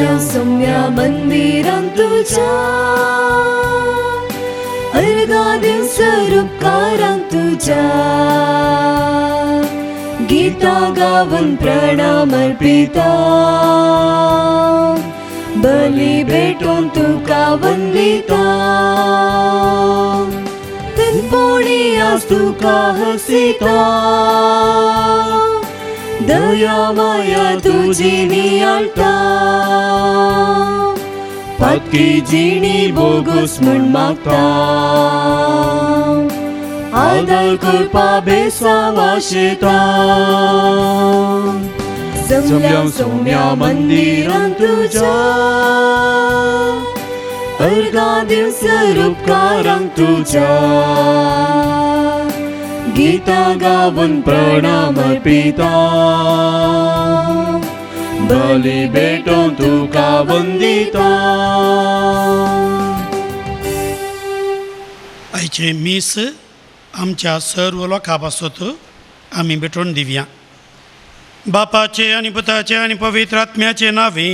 जमल्या सोम्या मंदिरांत तुज्या अर्गां दिवसर उपकारांक तुज्या गीतां गावन प्रणाम अर्पिता बली भेटोवन तुका वंदिता तनपोणी आज तुका हसिता दया माया तुजी नियाळटा पातकी जिणी बोगस म्हूण मागता आदार करपा बेसांव आशेता जमल्या सोम्या मंदिरांत तुज्या अर्गां दिवसर उपकारांक तुज्या गीतां गावन प्रणाम अर्पिता बली भेटोवन तुका वंदिता. आयचें मीस आमच्या सर्व लोकां पासत आमी भेटोवन दिवया. बापाचे आनी पुताचे आनी पवित्र आत्म्याचे नांवे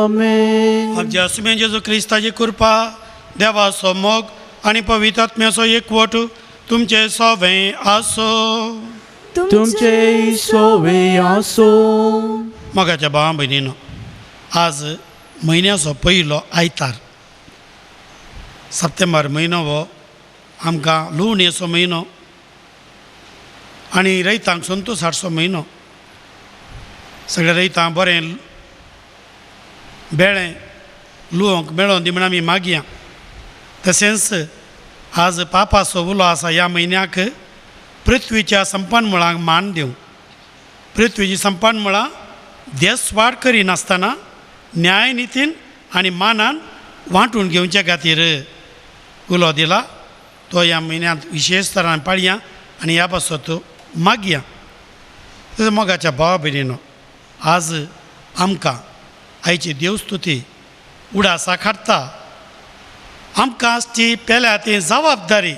आमेन. आमच्या सुम्या जेजू क्रिस्ताची कृपा, देवाचो मोग आनी पवित्र आत्म्याचो एकवट तुमचे सोवे आसो. तुमचे सोवे आसो. मोगाच्या भावा भयणीनो, आज म्हयन्याचो पयलो आयतार, सप्टेंबर म्हयनो हो आमकां लुवणेचो म्हयनो आनी रयतांक संतोश हाडचो म्हयनो. सगळ्या रयतांक बरें बेळें लुवंक मेळोन दी म्हण आमी मागया. तशेंच आज पापाचो उलो आसा ह्या म्हयन्याक पृथ्वीच्या संपन्न मुळांक मान दिवं. पृथ्वीची संपन्न मुळां देसवाड करिनासतना न्यायनितीन आनी मानान वांटून घेवचे खातीर उलो दिला. तो ह्या म्हयन्यांत विशेश तरान पाळया आनी ह्या पासत मागया. तशें मोगाच्या भावा भयणीनो, आज आमकां आयची देवस्तुती उडासाक हाडटा. आमकां आसची पेल्या ती जबाबदारी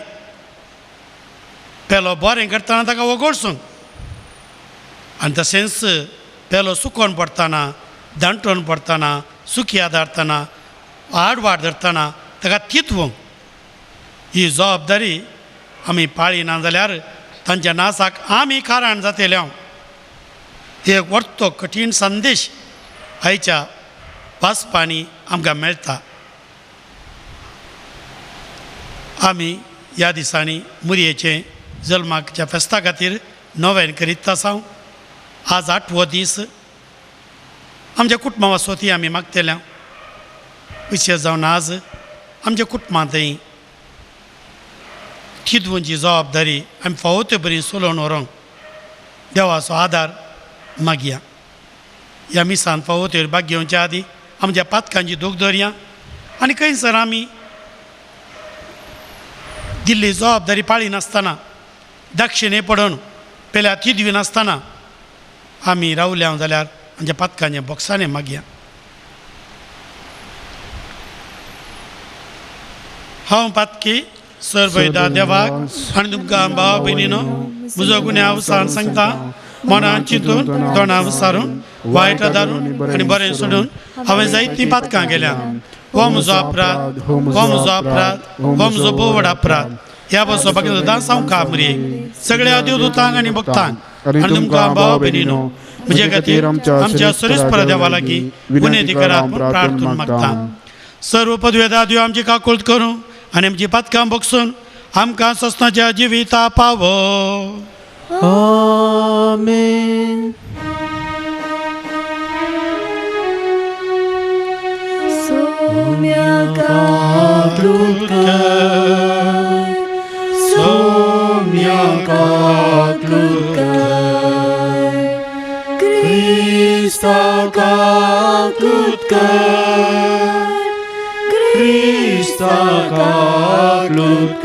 पेलो बरें करतना ताका वगोळसूंक आनी तशेंच पेलो सुकोवन पडटना, दांटोवन पडटना, सुखी धाडटना, आडवाड धरतना ताका तितवंक ही जबाबदारी आमी पाळी ना जाल्यार तांच्या नासाक आमी कारण जातले. एक वर्तो कठीण संदेश आयच्या वाचपांनी आमकां मेळटा. आमी ह्या दिसांनी मुरयेचें जल्माच्या फेस्ता खातीर नोवेन करीत आसा. आज आठवो दीस आमच्या कुटुंबा वासोती आमी मागतल्या. विशेश जावन आज आमच्या कुटुंबांतय थिदवंची जबाबदारी आमी फावो ते बरी चलोवन व्हरूंक देवाचो आदार मागया. ह्या मिसान फावो त्यो भाग घेवच्या आदी आमच्या पातकांची दूख दवरया आनी खंयसर आमी दिल्ली जबाबदारी पाळी नासतना, दक्षिणे पडून पेल्या तिदवी नासतना आमी रावल्या जाल्यार आमच्या पातकांच्या बोक्सांनी मागया. हांव पातकी सर्वदा देवाक आनी तुमकां भाव भयणीनो म्हजो गुन्यांव सांग सांगता. मनान चिंतून, तोंडान विचारून, वायट धारून आनी बरें सोडून हांवें जायतीं पातकां केल्या. हो म्हजो अपराध, हो म्हजो अपराध, हो म्हजो भोव व्हड अपराध. ह्या पासून बाकी सदांच सामकार मरये सगळ्या देवदूतांक आनी भक्तांक आनी तुमकां भाव भयणीनो म्हजे खातीर आमच्या सरेस्पर देवा लागीं विनंती करात म्हूण प्रार्थना मागता. सर्व पदवेदा देव आमची काकुळट करूं आनी आमची पातकां बगसून आमकां सस्नाच्या जिविता पावो. आमेन. सोम्या कातुलकर, सोम्या कातुलकर, क्रिस्ता कातुलकर, क्रिस्ता कातुलकर,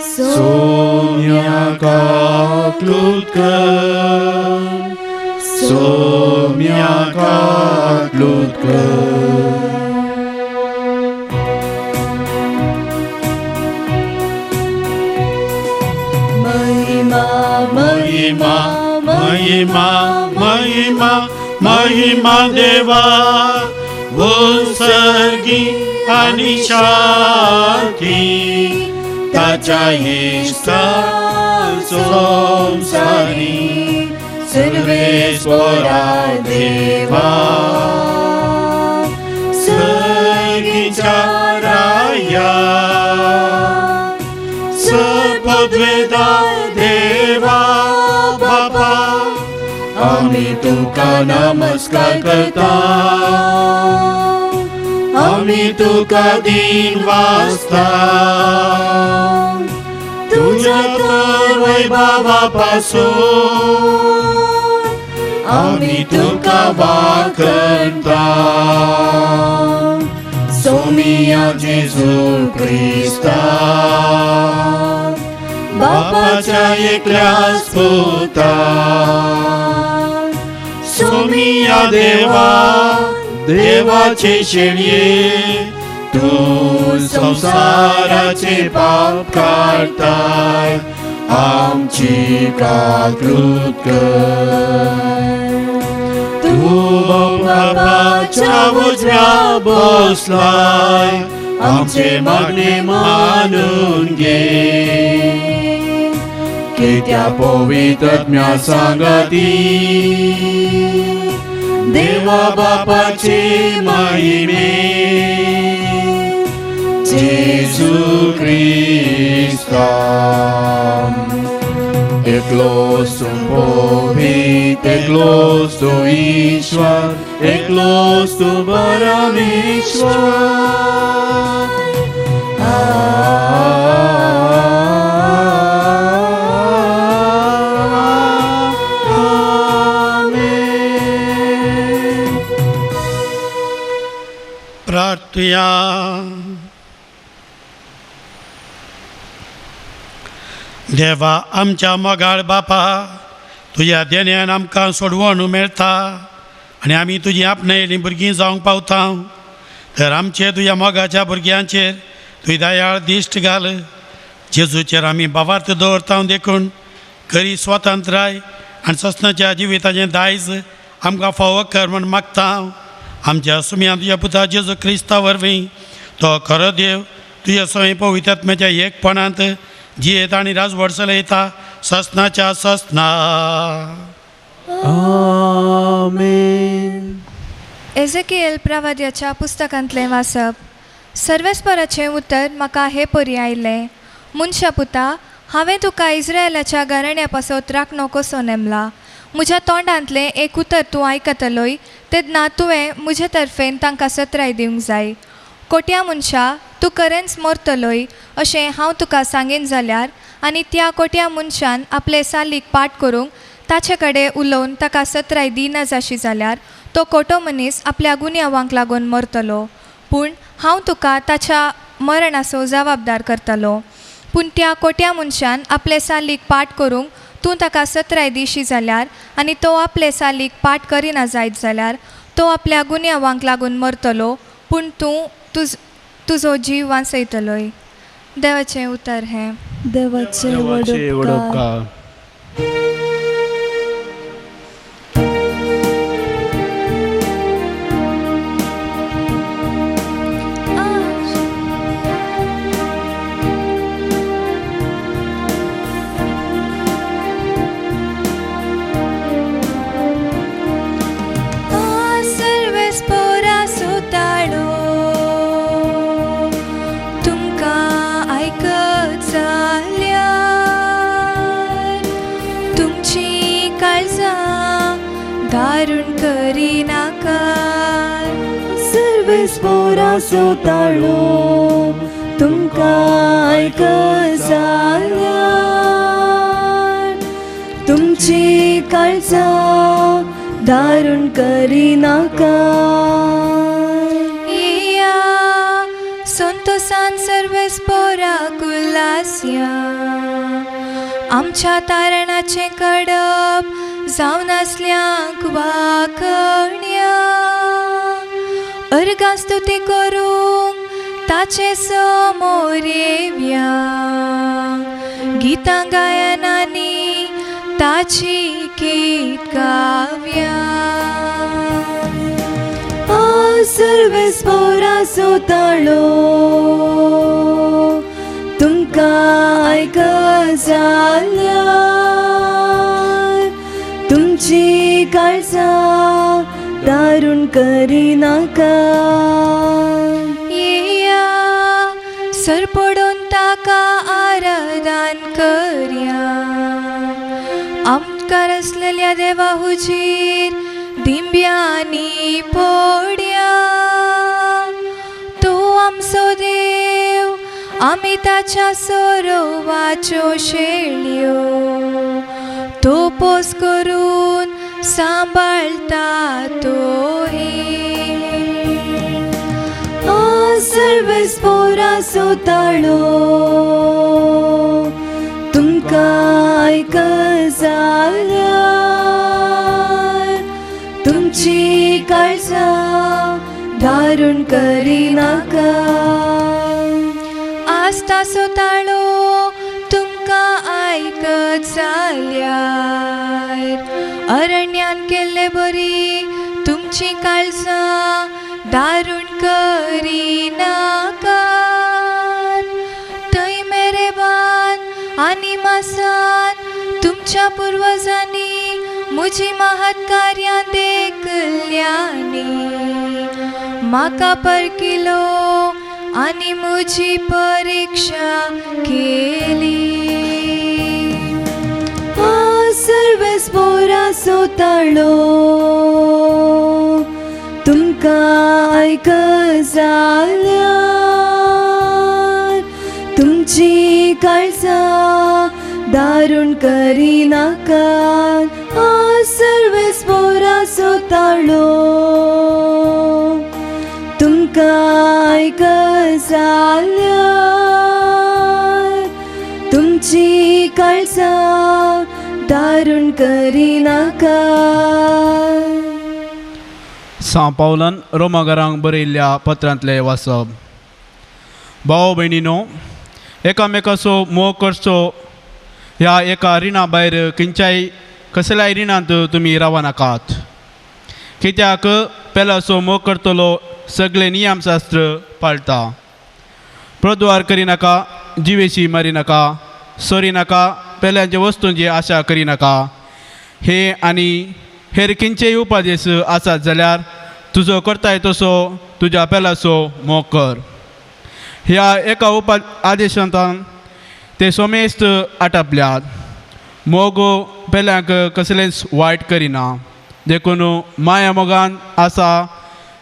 सोम्या कातुलकर, सोम्या कातुलकर. महिमा महिमा महिमा महिमा महिमा देवा उत्सर्गी आनी शांती ताच्या इश्टान संवसारी सर्वेस्पोरा देवा सर्गीच्या राया सपद्वेदा देवा बापा आमी तुका नमस्कार करता आमी तुका दिन वाचता तुझ्या तर वैभवा पासून आमी तुका वाखणता सोमिया जेजू क्रिस्ता बापाच्या एकल्याच पुता सोमिया देवा देवाचे शेळये तूं संवसाराचे पाप काडताय आमची काकृत कर तूं बापाच्या उजव्या बसलाय आमचे मागणे मानून घे कित्या पवित्रत्म्या सांगाती देवा बापाचे महिमे जेजू क्रिस्ता एकलोच तूं पवित्र एकलोच तूं ईश्वर एकलोच तूं परमेश्वर. आमेन. प्रार्थुया. देवा आमच्या मोगाळ बापा तुज्या देण्यान आमकां सोडवण मेळटा आनी आमी तुजी आपणायलीं भुरगीं जावंक पावता तर आमचे तुज्या मोगाच्या भुरग्यांचेर तुजी दयाळ दिश्ट घाल. जेजूचेर आमी भावार्थ दवरता देखून खरी स्वतंत्राय आनी सस्नाच्या जिविताचें दायज आमकां फावो कर म्हूण मागता. आमच्या सुम्या तुज्या पुता जेजू क्रिस्ता वरवीं तो खरो देव तुज्या स्वयं पवित्रात्म्याच्या एकपणांत जियेता आनी राजवट चलयता ससनाच्या ससना. आमेन. एजेकिएल प्रवाद्याच्या पुस्तकांतलें वाचप. सर्वेस्पराचें उतर म्हाका हे परी आयलें, मनशा पुता, हांवें तुका इस्रायलाच्या घराण्या पासत राखणो कसो नेमला. म्हज्या तोंडांतलें एक उतर तूं आयकतलोय तेन्ना तुवें म्हजे तर्फेन तांकां सत्राय दिवंक जाय. कोट्या मनशा, तूं खरेंच मरतलोय अशें हांव तुका सांगीन जाल्यार आनी त्या कोट्या मनशान आपले सालीक पाठ करूंक ताचे कडेन उलोवन ताका सत्राय दिना जाशी जाल्यार तो कोटो मनीस आपल्या गुन्यांवांक लागून मरतलो, पूण हांव तुका ताच्या मरणाचो जबाबदार करतलो. पूण त्या कोट्या मनशान आपले सालीक पाठ करूंक तूं ताका सत्राय दिशी जाल्यार आनी तो आपले सालीक पाठ करिना जायत जाल्यार तो आपल्या गुन्यांवांक लागून मरतलो, पूण तूं तुजो जीव वांचयतलोय. देवाचें उतर हें. देवाचें देवाचे वडपकार. वडपकार. सर्वेस्पोरा ताळो तुमकां आयकत जाल्यार तुमची काळजां दारुण करिनाका. सर्वेस्पोरा ताळो तुमकां आयकत जाल्यार तुमची काळजां दारुण करिनाका. येया संतोसान सर्वेस्पोराक उल्हासया, आमच्या तारणाचें कडप जावन आसल्यांक वाखण्या. अर्गां स्तुती करूंक ताचे समोर येवया, गितां गायनांनी ताचे ताची गीत गावया. सर्वेस्पोराचो ताळो तुमकां आयकत जाल्यार तुमची काळजां दारूण करिनाका. येया सरपडून ताका आराधन करया. आमकार आसलेल्या देवा हुजीर दिंब्यांनी पडया. तूं आमचो देव, आमी ताच्या सरोवाच्यो शेळयो. तो पोस करून सांबाळता तोही. सर्वेस्पोराचो ताळो तुमकां आयकत जाल्यार तुमची काळजां दारूण करिनाका. आज ताचो ताळो तुमकां आयकत जाल्यार अरण्यान केल्ले बरी तुमची काळजां दारूण करिनाका. थंय मेरेबान आनी मासान तुमच्या पुर्वजांनी म्हजी महत् कार्यां देखल्यांनी म्हाका परकिलो आनी म्हजी परिक्षा केली. सर्वेस्पोराचो ताळो तुमकां आयकत जाल्यार तुमची काळजां दारूण करिनाका. सर्वेस्पोराचो ताळो तुमकां आयकत जाल्यार तुमची काळजां दारूण करिनाका. सां पावलान रोमागरांक बरयल्ल्या पत्रांतलें वाचप. भाव भयणीनो, एकामेकाचो मोग करचो ह्या एका रिणा भायर खंयच्याय कसल्याय रिणांत तुमी रावनाकात. कित्याक पेलाचो मोग करतलो सगळे नियमशास्त्र पाळटा. प्रद्वार करिनाका, जिवेशी मारिनाका, सोरिनाका, पेल्यांचे वस्तूंची आशा करिनाका. हे आनी हेर खंयचेय उपादेश आसात जाल्यार तुजो करताय तसो तुज्या पेलाचो मोग कर. ह्या एका उपा आदेशांतान ते सोमेस्त आटापल्यात. मोग पेल्यांक कसलेंच वायट करिना, देखून माया मोगान आसा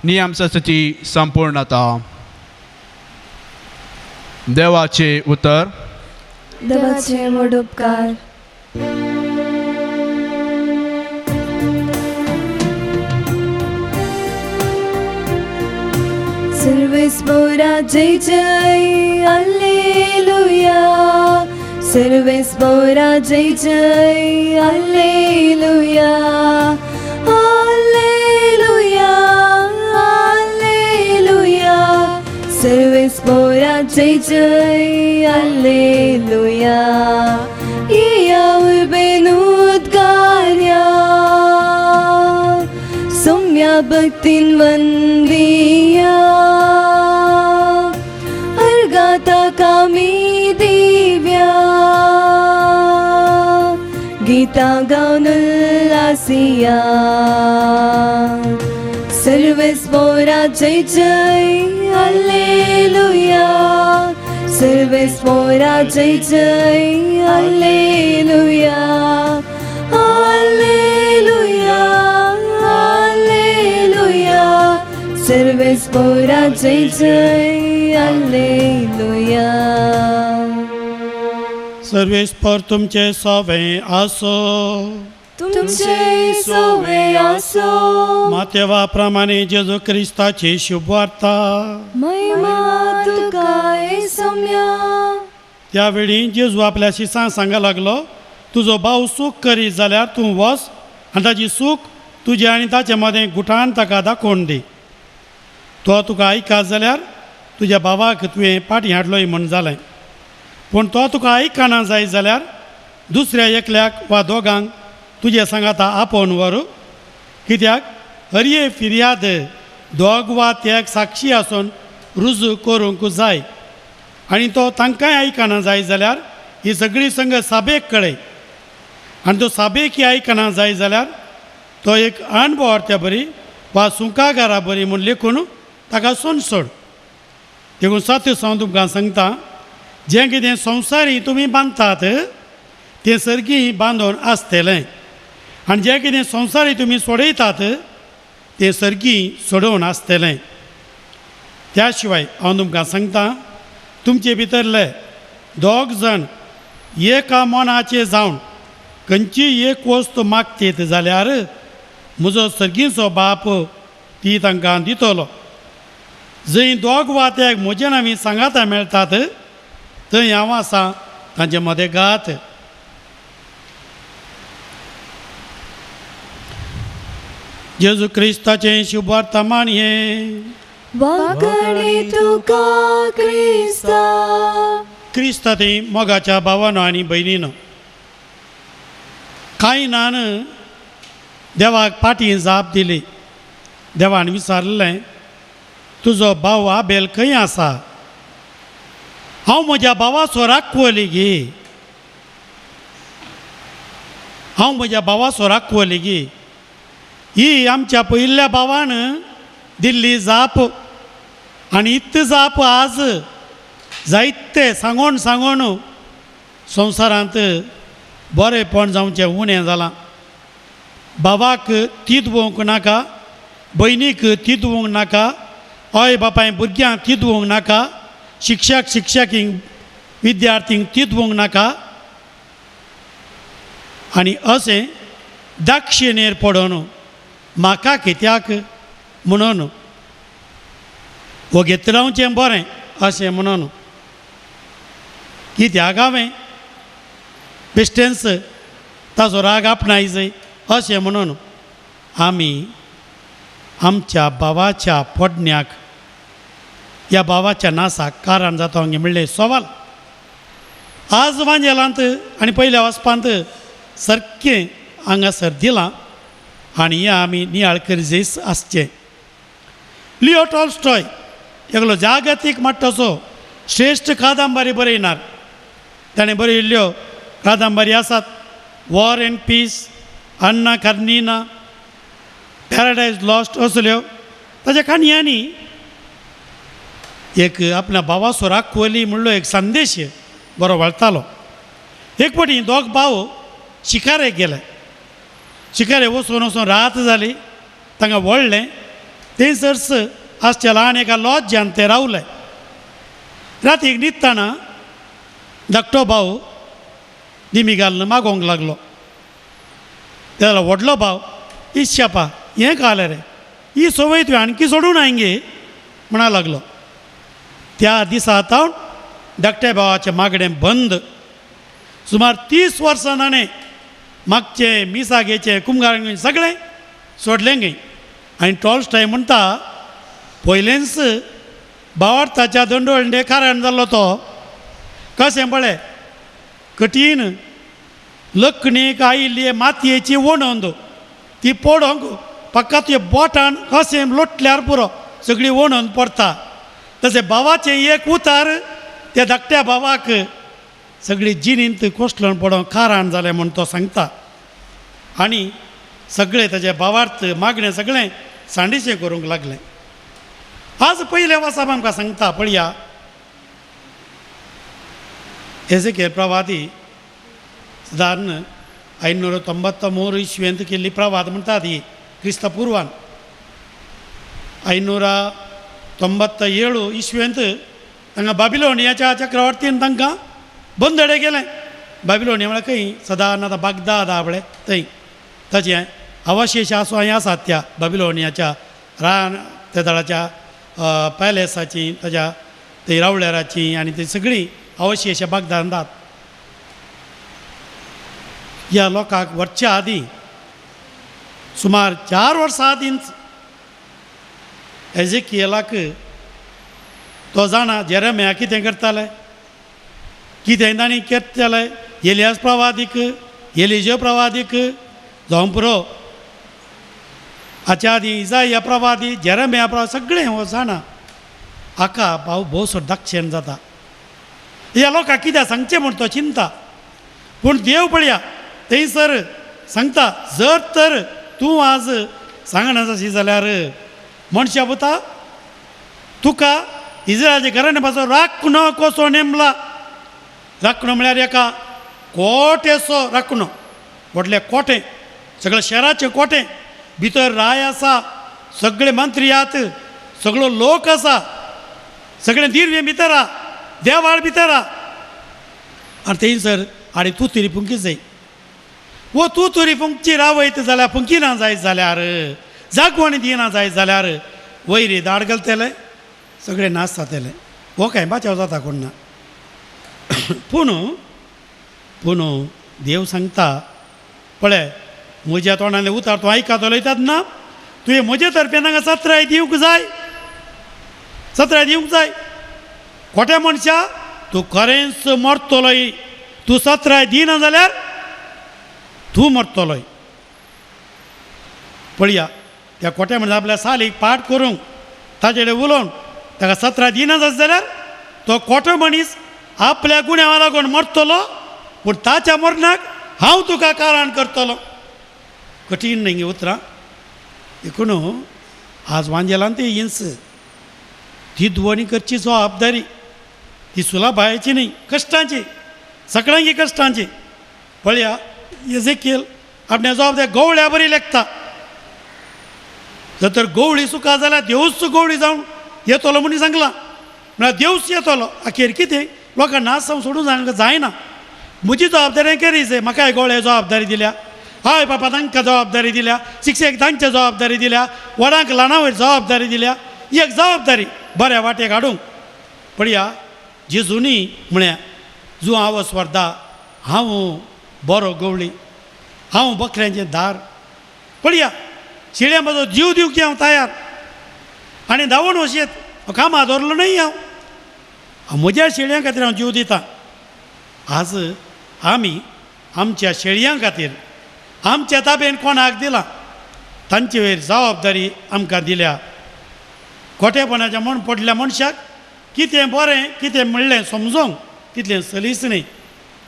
नियमशास्त्राची संपूर्णता. देवाचें उतर. देवाचे व्हड उपकार. सर्वेस्पोरा जय जय alleluia. सर्वेस्पोरा जय जय alleluia. Alleluia alleluia. सर्वेस्पोरा जय जय alleluia. या उर्बेनूत कार्या सौम्या भक्तीन वंदिया. अर्गाता कामी दिव्या गीता गावन उल्लासिया. सर्वेस्पोरा जय जय alleluia. सर्वेस्पोरा जय जय alleluia. Alleluia alleluia. सर्वेस्पोरा जय जय alleluia. सर्वेस्पोर तुमचे सोवे आसो. तुमचे सोवे आसो. मातेवा प्रमाणे जेजू क्रिस्ताची शुभवार्ता. महिमा तुका सोम्या. त्यावेळी जेजू आपल्या शिसांक सांगा लागलो, तुजो भाव सूख करीत जाल्यार तूं वच आनी ताची सूख तुजे आनी ताचे मदें गुठान ताका दाखोवन दी. तो तुका आयकत जाल्यार तुज्या भावाक तुवें पाटी हाडलोय म्हूण जालें. पूण तो तुका आयकना जायत जाल्यार दुसऱ्या एकल्याक वा दोगांक तुजे सांगाता आपोवन व्हर, कित्याक हरये फिर्याद दोग वा त्याग साक्षी आसून रुजू करूंक जाय. आनी तो तांकांय आयकना जाय जाल्यार ही सगळी संगत साबेक कळय, आनी तो साबेक ही आयकना जाय जाल्यार तो एक अणभवार्त्या बरी वा सुंकागारा बरी म्हूण लेखून ताका सोनसोड. देखून सत्य हांव तुमकां सांगता, जें कितें संवसारी तुमी बांदतात तें सर्गी बांदून आसतलें, आनी जें कितें संवसारी तुमी सोडयतात तें सर्गी सोडोवन आसतलें. त्या शिवाय हांव तुमकां सांगता, तुमचे भितरले दोग जाण एका मनाचे जावन खंयची एक वस्तू मागतीत जाल्यार म्हजो सर्गीचो बाप ती तांकां दितलो. जंय दोग वा ते म्हजे नांवी सांगाता मेळटात थंय हांव आसा तांचे मदें गात. जेजू क्रिस्ताचें शुभवर्तमान हें. वागणे तुका क्रिस्ता. क्रिस्ता थंय मोगाच्या भावानो आनी भयणीनो, कांय नान देवाक फाटीं जाप दिली. देवान विचारलें, तुजो भाव आबेल खंय आसा? हांव म्हज्या भावाचो राखवली गी, हांव म्हज्या भावाचो राखवली गी. ही आमच्या पयल्या भावान दिल्ली जाप, आनी इतली जाप आज जायते सांगोन सांगोन संवसारांत बरेंपण जावचें उणें जालां. भावाक तिदवंक नाका, भयणीक तिदवंक नाका, हय बापाय भुरग्यांक तिदवंक नाका, शिक्षक शिक्षकींक विद्यार्थींक तिदवंक नाका. आनी अशें दाक्षिणेर पडोन म्हाका कित्याक म्हणून वगेत रावचें बरें अशें म्हणून कित्याक हांवें बेश्टेंच ताचो राग आपणाय जाय अशें म्हणून आमी आमच्या भावाच्या पडण्याक ह्या भावाच्या नासाक कारण जाता म्हणलें सवाल. आज वांजेलांत आनी पयल्या वचपांत सारकें हांगासर दिलां आनी हें आमी नियाळ करीत आसचें. लिओ टॉलस्टॉय एकलो जागतीक मट्टाचो श्रेश्ठ कादंबरी बरयणार. ताणें बरयल्ल्यो कादंबरी आसात War and Peace, Anna Karenina, Paradise Lost असल्यो. ताच्या काणयांनी एक आपल्या भावाचो राखवली म्हणलो एक संदेश बरो वळतालो. एक फावटी दोग भाव शिकारेक गेले. शिकारे वचून वचून रात जाली, तांकां वळ्ळें. थंयसरच आसच्या ल्हान एका लॉज्यान ते रावले. रातीक न्हिदतना धाकटो भाव दिमी घालून मागोवंक लागलो. तेन्ना व्हडलो भाव इश्यापा हें कालें रे, ही संवय तुवें आणकी सोडूं नाय गे म्हणा लागलो. त्या दिसा तावन धाकट्या भावाचें मागणें बंद. सुमार 30 वर्सां ताणें मागचें मिसा घेचें कुमगार सगळें सोडलें गे. आनी टॉलस्टॉय म्हणटा पयलेंच भावार्थाच्या दंडोळणे कारण जाल्लो तो कशें पळय कठीण लकणीक आयिल्ली मातयेची वणंद ती पडोवंक पक्का तुज्या बोटान कशें लोटल्यार पुरो सगळी वणंद पडटा. तशें भावाचें एक उतार त्या धाकट्या भावाक सगळी जिणेंत कोसळून पडोवंक कारण जालें म्हूण तो सांगता. आनी सगळें ताजें भावार्थ मागणें सगळें सांडिशें करूंक लागलें. आज पयलें वासाब आमकां सांगता पळया, एजेकेल प्रवादी सादारण 593 इस्वेंत केल्ली प्रवाद म्हणटा ती क्रिस्तपूर्वान. 597 इस्वेंत तांकां बाबिलोनियाच्या चक्रवर्तीन तांकां बंदडे केलें. बाबिलोनिया म्हळ्यार खंय सदां आतां बागदाद आहा पळय थंय ताचें अवशेश आसूं हें आसात त्या बाबिलोनियाच्या रान त्या दळाच्या पॅलेसाची ताच्या थंय रावळेराची आनी ती सगळीं अवशेश बागदादांत. ह्या लोकांक व्हरच्या आदीं सुमार 4 वर्सां आदींच एजेकियलाक तो जाणा जेरेमिया कितें करताले, कितें तांणी करताले. एलियास प्रवादीक, एलिजो प्रवादीक जावं पुरो. हाच्या आदीं इजाया प्रवादी, जेरेमिया प्रवादी सगळें हो जाणा. हाका भाव भोवसो दाक्षेण जाता. ह्या लोकांक कित्याक सांगचें म्हूण तो चिंता. पूण देव पळया थंयसर सांगता, जर तर तूं आज सांगना जाशी जाल्यार मनशा पुता तुका इज्रायलाच्या घराण्या पासून राखणो कसो नेमला. राखणो म्हळ्यार एका कोटेचो राखणो, व्हडले कोटे, सगळ्या शहराचे कोटे, भितर राय आसा, सगळे मंत्री आहात, सगळो लोक आसा, सगळे दिर्वे भितर आहा, देवाळ भितर आहा. आनी थंयसर आनी तूं तरी फुंकी जाय. वो तूं तरी फुंकची रावयत जाल्यार, फुंकी ना जायत जाल्यार, जागवण दिना जायत जाल्यार वयर दाड घालतले, सगळे नाश जातले. हो कांय बाचाव जाता कोण ना. पूण पूण देव सांगता, पळय म्हज्या तोंडांतलें उतार तूं आयकतलो वयतात ना, तुवें म्हजे तर्फेन हांगा सत्राय दिवंक जाय, सत्राय दिवंक जाय. खोट्या मनशा तूं खरेंच मरतलोय, तूं सत्राय दिना जाल्यार तूं मरतलोय. पळया त्या खोट्या मनशा आपल्या सालीक पाठ करूंक ताचे कडेन उलोवन ताका सत्राय दिना जात जाल्यार तो खोटो मनीस आपल्या गुन्यांवा लागून मरतलो, पूण ताच्या मरणाक हांव तुका कारण करतलो. कठीण न्ही उतरां. देखून आज वांजेलान ती हिंस ती दुवणी करची जबाबदारी ती सुलाभायची न्ही, कश्टांची, सगळ्यांकी कश्टांची. पळया एजेकियल आपल्या जबाबदारी गवळ्या बरी लेखता. जर तर गवळी सुका जाल्यार देवूच गवळी जावन येतलो म्हणून सांगलां, म्हळ्यार देवूच येतलो. अखेर कितें लोकांक नाच जावन सोडून सांगूंक जायना. म्हजी जबाबदारी केरी जाय, म्हाकाय गवळे जबाबदारी दिल्या, हय बापा तांकां जबाबदारी दिल्या, शिक्षक तांच्या जबाबदारी दिल्या, व्हडांक ल्हानां वयर जबाबदारी दिल्या. एक जबाबदारी बऱ्या वाटेक हाडूंक. पळया जेजूनी म्हळ्यार जू हांव स्वर्दा, हांव बरो गवळी, हांव बकऱ्यांचें दार. पळया शिळ्या म्हजो जीव दिवंक हांव तयार आनी धांवून वशेत कामां दवरलो न्हय हांव, म्हज्या शेळयां खातीर हांव जीव दितां. आज आमी आमच्या शेळयां खातीर आमच्या ताबेन कोणाक दिलां तांचे वयर जबाबदारी आमकां दिल्या. खोटेपणाच्या म्हण पडल्या मनशाक कितें बरें कितें म्हणलें समजूंक तितलें सलीस न्ही,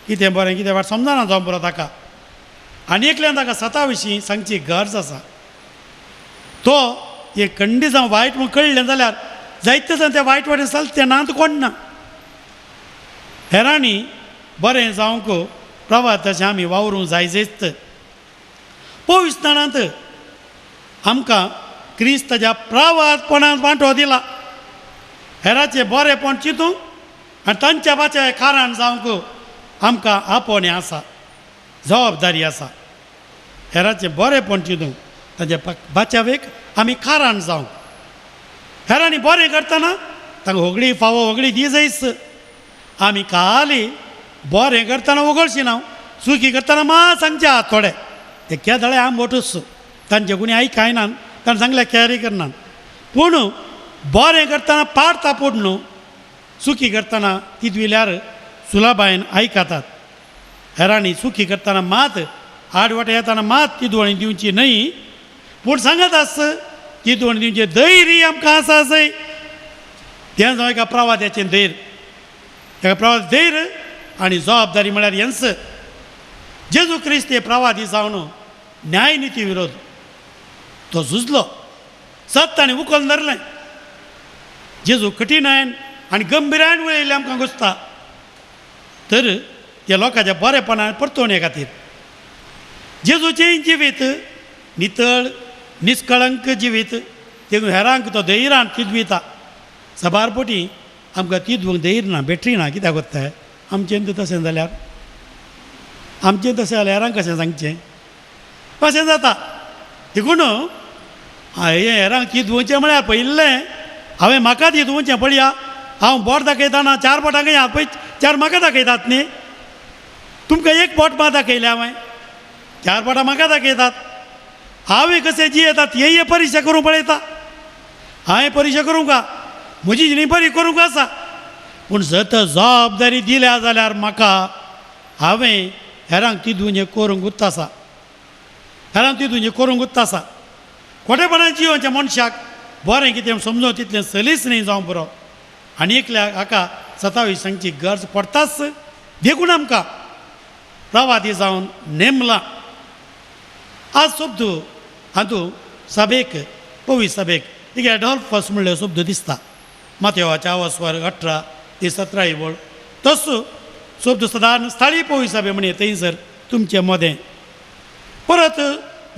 कितें बरें कितें वायट समजना जावं पुरो ताका. आनी एकल्यान ताका सता विशीं सांगची गरज आसा. तो एक कंडी जावं वायट म्हूण कळ्ळें जाल्यार जायते जाण ते वायट वाटेन चलते ना कोण ना. हेरांनी बरें जावंक प्रवाताचें आमी वावरूंक जायजेच. पवित्रपणांत आमकां क्रिस्ताच्या प्रवातपणांत वांटो दिला. हेराचें बरेंपण चिंतूंक आनी तांच्या वाच्या कारण जावंक आमकां आपोवणें आसा, जबाबदारी आसा. हेराचें बरेंपण चिंतूंक तांच्या बाचावेक आमी कारण जावंक. हेरांनी बरें करतना तांकां होगडी फावो होगडी दी जायच. आमी काली बरें करतना वगळशी ना, चुकी करतना मात सांगचे आहात थोडे ते केदळे आंबोटूच तांचे कोणी आयकायना, ताणें सांगलें कॅरी करना. पूण बरें करतना पाड तापोड न्हू, चुकी करतना तितविल्यार सुलाबायन आयकतात. हेरांनी चुकी करतना मात आड वाटे येतना मात तिदवणी दिवची न्हय, पूण सांगत आस तिदवणी दिवचें धैर्य आमकां आसा आसय. तें जावं एका प्रवाद्याचें धैर्य, एका प्रवाद धैर्य आनी जबाबदारी म्हळ्यार हेंच. जेजू क्रिस्त हे प्रवादी जावन न्यायनिती विरोध तो झुजलो, सत ताणें उखल धरलें. जेजू कठीणायन आनी गंभीरायन उलयल्लें आमकां घुसता. तर त्या लोकांच्या बरेपणान परतवणे खातीर जेजूचें जिवीत नितळ निष्कळंक जिवीत देखून हेरांक तो धैर्यान तिदविता. सबार पटी आमकां तिदवंक धैर्य ना, बेटरी ना, कित्याक वता आमचें तशें जाल्यार आमचें तशें जाल्यार हेरांक कशें सांगचें अशें जाता. देखून हें हेरांक तिदवचें म्हळ्यार पयिल्लें हांवें म्हाका तिदवचें. पळया हांव बोट दाखयता ना, चार बोटां खंय पळय चार म्हाका दाखयतात न्ही, तुमकां एक बोट मात दाखयलें हांवें, चार बोटां म्हाका दाखयतात. हांवें कशें जियेतात हें परिक्षा करूंक पळयता. हांवें परिक्षा करूंक का म्हजी जिणी बरी करूंक आसा, पूण जर तर जबाबदारी दिल्या जाल्यार म्हाका हांवें हेरांक तिदून हें करूंक उरता आसा. कारण ती तुजें करूंक उत्ता आसा. खोटेपणान जियोवच्या मनशाक बरें कितें समजून तितलें सलीस न्ही जावं पुरो. आनी एकल्याक हाका सतावीस सांगची गरज पडटाच. देखून आमकां प्रवादी जावन नेमला. आज शब्द हातूंत सभेक पवी सभेक एक एडॉल्फस म्हणलें शब्द दिसता. मातेवाच्या वस्वर 18 ते 17 वळ तसो शब्द सदान स्थळी पवी सभे म्हण थंयसर तुमचे मदें. परत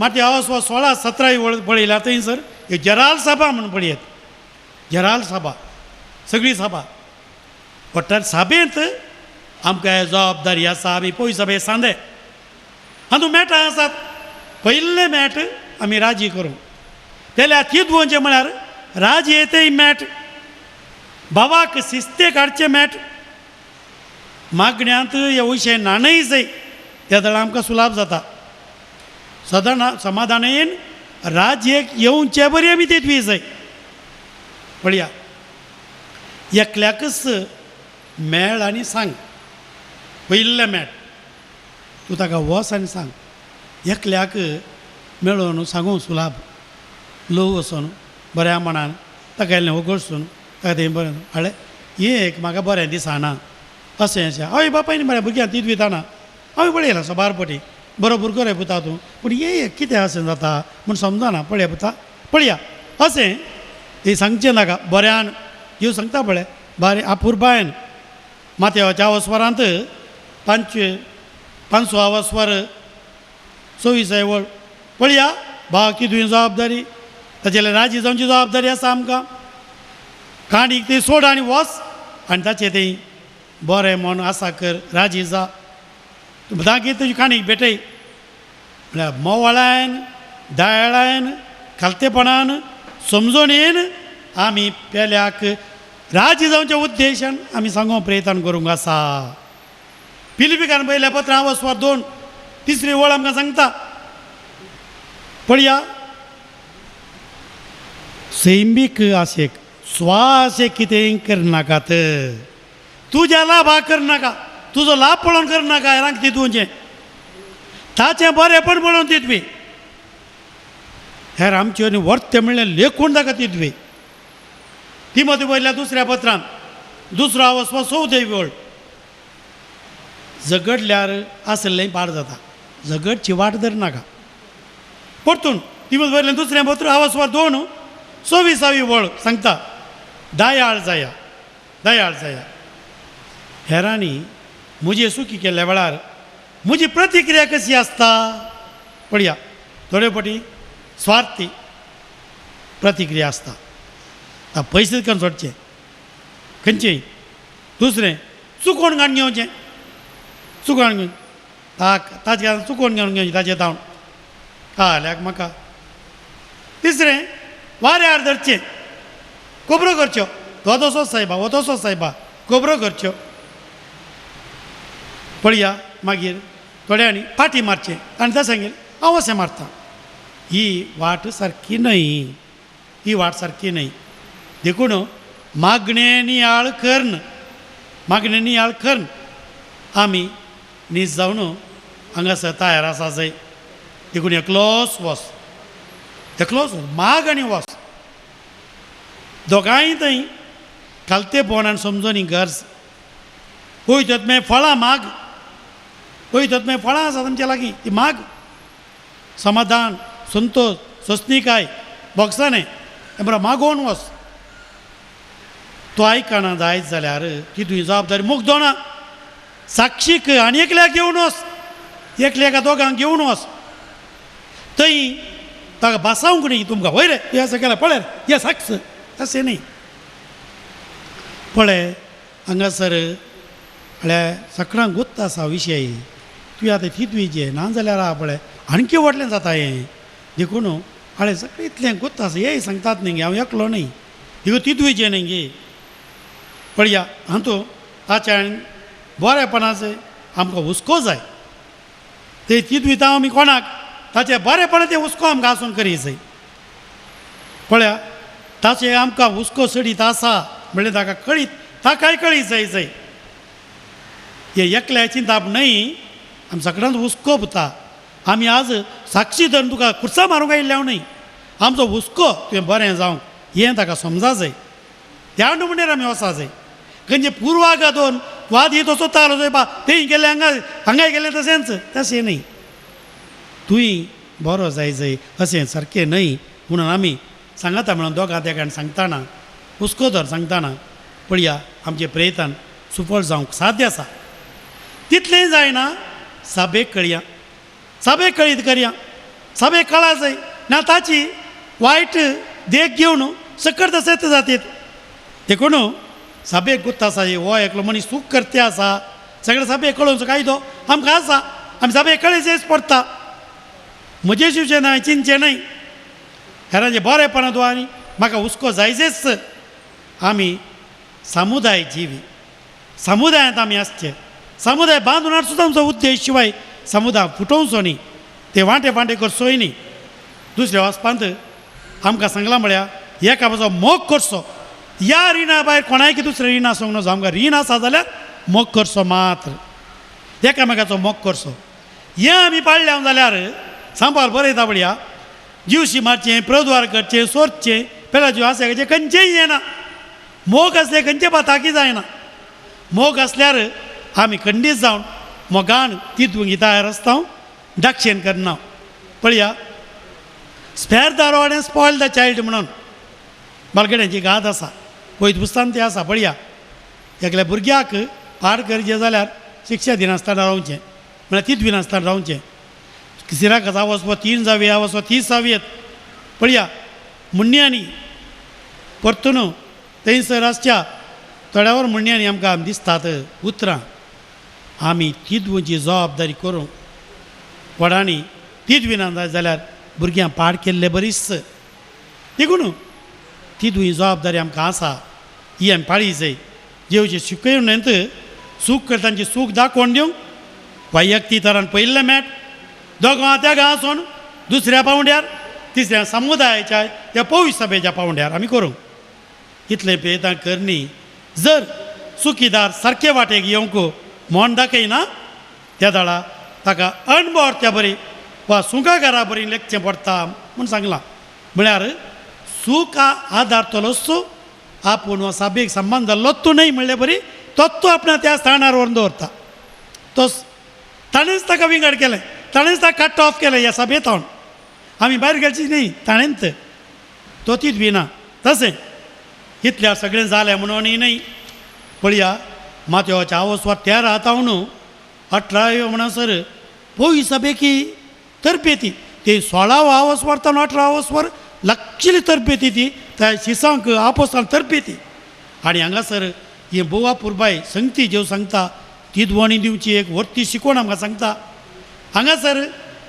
मातेवा 16 17 वळ पळयल्यार थंयसर जराल सभा म्हूण पळयत. जराल सभा सगळी सभा पडटा. सभेंत आमकां जबाबदारी आसा. आमी पळय सभे सांदे हातूंत मेटां आसात. पयल्लें मेट आमी राजी करूं जाल्यार ती दवरचें म्हळ्यार राजी येतय मेट, भावाक शिस्ते काडचें मेट, मागण्यांत हे विशय नाणय जाय त्या जाल्यार आमकां सुलाभ जाता. सदां समाधानेन राजयेक येवचे बरी आमी तेतवी जाय. पळया एकल्याकच मेळ आनी सांग. पयल्लें मेट तूं ताका वच आनी सांग. एकल्याक मेळोन सांगूं सुलाभ लोव वचोन बऱ्या मनान ताका इल्लें उगडसून ताका तें बरें हाडलें हें एक म्हाका बरें दिसना अशें अशें. हय बापायन बरें भुरग्यांक तीत विताना हांवें पळयलां सबार पटी बरो भुरगो रे पुता तूं, पूण हें एक कितें अशें जाता म्हूण समजना. पळया पुता पळया अशें तें सांगचें नाका बऱ्यान जीव सांगता पळय बरें आपुरबायन. माथ्याच्या वस्वरांत 500 आवस्वर 24 वळ पळया भाव की तुवें जबाबदारी ताचें राजी जावची जबाबदारी आसा आमकां. काणीक ती सोड आनी वच आनी ताचें तें बरें मन आसा कर राजी जा दागी तुजी काणीक भेटय. म्हळ्यार मोवाळायन दयाळायन खालतेपणान समजणेन आमी पेल्याक राजी जावच्या उद्देशान आमी सांगो प्रयत्न करूंक आसा. फिलिपिकान पयल्या पत्रां वस्वार 2 तिसरी वळ आमकां सांगता. पळया सैमीक आशेक स्वाशेक कितें करनाकात. तुज्या लाभा करनाका, तुजो लाभ पळोवन करनाका हेरांक तितूंचें ताचें बरेंपण पळोवन तितवी हेर आमच्यो आनी वर्ते म्हणल्यार लेखून ताका तितवी. तिमोती वयल्या दुसऱ्या पत्रान 2 वस्वा 14 वळ झगडल्यार आसलें पाड जाता. झगडची वाट धरनाका. परतून तिमोती वयल्या दुसऱ्या पत्र आवस्वा 2 24 वळ सांगता दयाळ जाया दयाळ जाया. हेरांनी म्हजी सुकी केल्ल्या वेळार म्हजी प्रतिक्रिया कशी आसता पळया. थोडे फावटी स्वार्थी प्रतिक्रिया आसता. पयशे करून सोडचें खंयचें. दुसरें चुकोवन काडून घेवचें, चुकोवन घेवन ताचे चुकोवन घेवन घेवचें ताचें धांवन काल्याक म्हाका. तिसरें वाऱ्यार धरचें, खबरो करच्यो तो तसोच सायबा हो तसोच सायबा खबरो करच्यो. पळया मागीर थोड्यांनी फाटी मारचें आनी तें सांगें हांव अशें मारता. ही वाट सारकी न्हय, ही वाट सारकी न्हय. देखून मागणें नियाळ करून, मागणें नियाळ करून आमी नीज जावन हांगासर तयार आसा जाय. देखून एकलोच वस, एकलोच माग आनी वस दोगांय थंय खालतेपण आनी समजणी गरज. पळयतात मागीर फळां माग, पळयतात मागीर फळां आसा तुमच्या लागीं ती माग. समाधान संतोष सोंसणीकाय बोगसाणें हें बरो मागोवन वच. तो आयकना जायत जाल्यार ती तुजी जबाबदारी मुगदोना. साक्षीक आनी एकल्याक घेवन वच, एकल्याक दोगांक घेवन वच. थंय ताका भासावंक न्ही तुमकां वय रे हें अशें केलें पळय हें साक्ष अशें न्ही. पळय हांगासर म्हळ्यार सगळ्यांक गुत्त आसा विशय तुवें आतां तितवीचें ना जाल्यार आहा पळय आणकी व्हडलें जाता हें. देखून हांवें सगळें इतलें गुत्त आसा हें सांगतात न्ही गे हांव एकलो न्ही देखून तितवीचें न्ही गे. पळया हातूंत ताच्या बरेपणाचें आमकां हुस्को जाय. ते तितविता आमी कोणाक ताचें बरेपणाचें हुस्को आमकां आसून करी जाय. पळया ताचें आमकां हुस्को चडीत आसा म्हणल्यार ताका कळीत ताकाय कळीत जाय जाय. हे एकल्या चिंताप न्हय आमी सगळ्यांत हुस्को पुता. आमी आज साक्षी धरून तुका खुर्सा मारूंक आयिल्ले न्हय, आमचो हुस्को तुवें बरें जावंक हें ताका समजा जाय. त्या म्हणल्यार आमी वचा जाय. खंयचे पुर्वागा दोन वाद ही तसो तालो चोयपा तें गेले हांगा हांगाय गेले तशेंच तशें न्हय, तुंय बरो जाय जाय अशें सारकें न्हय म्हणून आमी सांगता म्हणून दोगां तेगान सांगतना हुस्को धर सांगतना पळया आमचे प्रयत्न सुफळ जावंक साध्य आसा. तितलें जायना साबेक कळया, साबेक कळीत करया, साबेक कळा जाय ना ताची वायट देख घेवन सकर तशेंच जातीत. देखून साबेक गुत्त आसा हो एकलो मनीस चूक करते आसा सगळें साबेक कळोवचो कायदो आमकां आसा, आमी साबेक कळयचेच पडटा. म्हजें शिवचें ना चिंतचें न्हय, हेरांचें बरेंपणां तूं आनी म्हाका हुस्को जायचेच. आमी समुदाय जिवी, समुदायांत आमी आसचे, समुदाय बांदून हाडचो आमचो उद्देश शिवाय समुदाय फुटोवचो न्ही, ते वांटे वांटे करचोय न्ही. दुसऱ्या वाचपांत आमकां सांगलां म्हळ्यार एका बाजू मोग करचो, ह्या रिणा भायर कोणायकी दुसरें रीण आसूंक नजो, आमकां रीण आसा जाल्यार मोग करचो मात्र, एकामेकाचो मोग करचो. हें आमी पाळ्ळें जाल्यार सांबाळ बरयता पळया जिवशी मारचें, प्रद्वार करचें, सोदचें, पेला जीव आसा खंयचेंय येना. मोग आसल्यार खंयचे पाताकी जायना. मोग आसल्यार आमी खंडीत जावन मोगान तितूंक तयार आसता, दाक्षेण करना. पळया spare the rod and spoil the child म्हणून बालगड्यांची गाद आसा, पयत पुस्तान तें आसा. पळया एकल्या भुरग्याक पाड करचें जाल्यार शिक्षा दिनासतना रावचें, म्हळ्यार तीत दिनासतना रावचें. सिराक आवस 3 जावया वचो 30 जावयेत. पळया मुण्यांनी परतून थंयसर आसच्या थोड्यावर मुण्यांनी आमकां दिसतात उतरां. आमी तिदवची जबाबदारी करूंक व्हडांनी तिदविना जाय जाल्यार भुरग्यांक पाड केल्ले बरीच. देखून तिदवी जबाबदारी आमकां आसा, ही आमी पाळी जाय. जेवचे शिकयणेंत सूख कर तांची सूख दाखोवन दिवंक वैयक्तीक तरान पयिल्लें मेट दोगां तेगां आसून दुसऱ्या पांवड्यार तिसऱ्या समुदायाच्या या पवित्र सभेच्या पांवड्यार आमी करूंक इतलें प्रयत्न करणी. जर चुकीदार सारके वाटेक येवंक मन दाखयना त्या दाडा ताका अणभव त्या बरी वा सुंकाकारा बरी लेखचें पडटा म्हूण सांगलां. म्हळ्यार सूख आदार तलोच आपूण वा साबेक संबंद जाल्लो तूं न्हय म्हणले बरी तत्व आपणा त्या स्थानार व्हरून दवरता. तो ताणेंच ताका विंगड केलें, ताणेंच ताका कट ऑफ केलें ह्या सभेंत हांव आमी भायर घेवची न्हय ताणेंच तो तीच बी ना. तशें इतल्या सगळें जालें म्हणून न्हय. पळया माथ्याच्या आवसवार 13 तावन 18 म्हणसर पयस सभेकी तरबेती ते 16 आवसवार तावन 18 आवसवार लागशिल्ली तरबेती ती त्या शिसांक आपोसान तरबेती. आनी हांगासर ही बोवा पुरबाय संगती जेव सांगता ती दवणी दिवची एक वर्ती शिकवण आमकां सांगता. हांगासर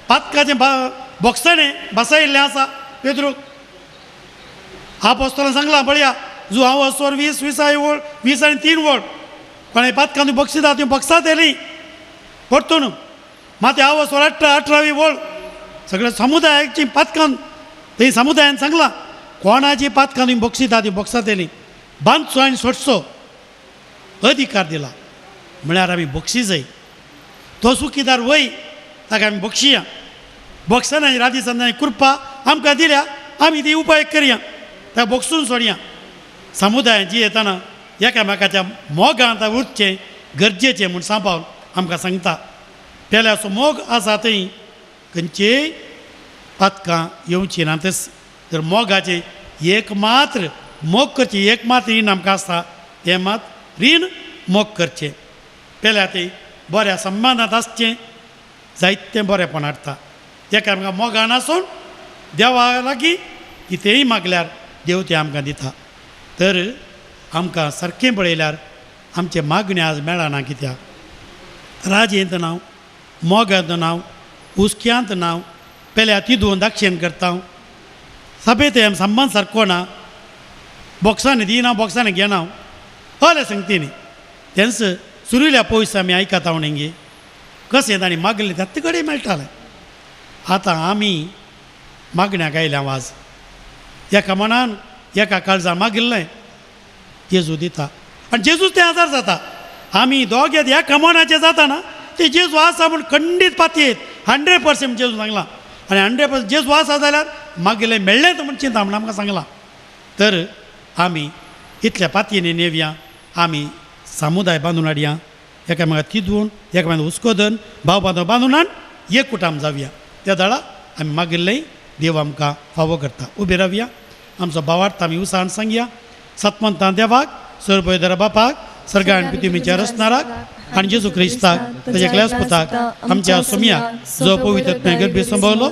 पातकाचें बोक्साणें बसयल्लें आसा पेद्रूक आपोस्तलान सांगलां पळया जो हांव वसवर 20 20 वळ 20 आनी 3 वळ कोणा पातकां तूं बक्षिता तूं बक्षात येली परतून माते हांव वसवर 18 18वी वळ सगळ्या समुदायाची पातकां थंय समुदायान सांगलां कोणाची पातकां तुमी बक्षिता ती बक्षात येली बांदचो आनी सोडचो अधिकार दिला. म्हळ्यार आमी बक्षी जाय तो सुखीदार वय ताका आमी बक्षिया बक्षाना राती संदानी कृपा आमकां दिल्या आमी ती उपाय करया त्या बक्षून सोडया. समुदायाची येतना एकामेकाच्या मोगांत उरचें गरजेचें म्हूण सांबाळ आमकां सांगता. पेल्याचो मोग आसा थंय खंयचेय पातकां येवचीं ना. तस तर मोगाचें एक मात्र मोग करचें एक मात्र रीण आमकां आसता तें मात रीण मोग करचें. पेल्या तें बऱ्या संबंदांत आसचें जायतें बरेंपण हाडटा. एकामेका मोगान आसून देवा लागीं कितेंय मागल्यार देव तें आमकां दिता. तर आमकां सारकें पळयल्यार आमचें मागणें आज मेळना कित्याक राजेंत नांव मोगांत नांव हुस्क्यांत नांव पेल्या तिदून दाक्षेण करता सभेत संबंद सारको ना बॉक्सांनी दिना बॉक्सांनी घेना हले सांगती तेंच सुरुल्या पयस आमी आयकता म्हणगे कशें तांणी मागलें त्यात कडेन मेळटालें. आतां आमी मागण्याक आयल्या वाज एका मनान एका काळजा मागिल्लें जेजू दिता आनी जेजूच तें आदार जाता. आमी दोग एका मनाचें जाता ना ते जेजू आसा म्हूण खंडीत पातयेत 100% जेजू सांगलां. आनी 100% जेजू आसा जाल्यार मागीर मेळ्ळेंच म्हूण चिंता म्हण आमकां सांगलां. तर आमी इतल्या पातयेनी नेवया, आमी समुदाय बांदून हाडया, एकामेका तिदून एकामेका हुस्को धरून भाव बांदव बांदून हाड एकूट आमी जावया. त्या दळा आमी मागिल्लें देव आमकां फावो करता. उबी रावया, आमचो भावार्थ आमी उसान सांगया. सतमंतां देवाक, सरपयदरा बापाक, सर्गान पितुमीच्या रचणाराक आनी जेजू क्रिस्ताक ताच्या क्लास पुताक आमच्या सोमयाक जो पवित्र गर्भी संभवलो,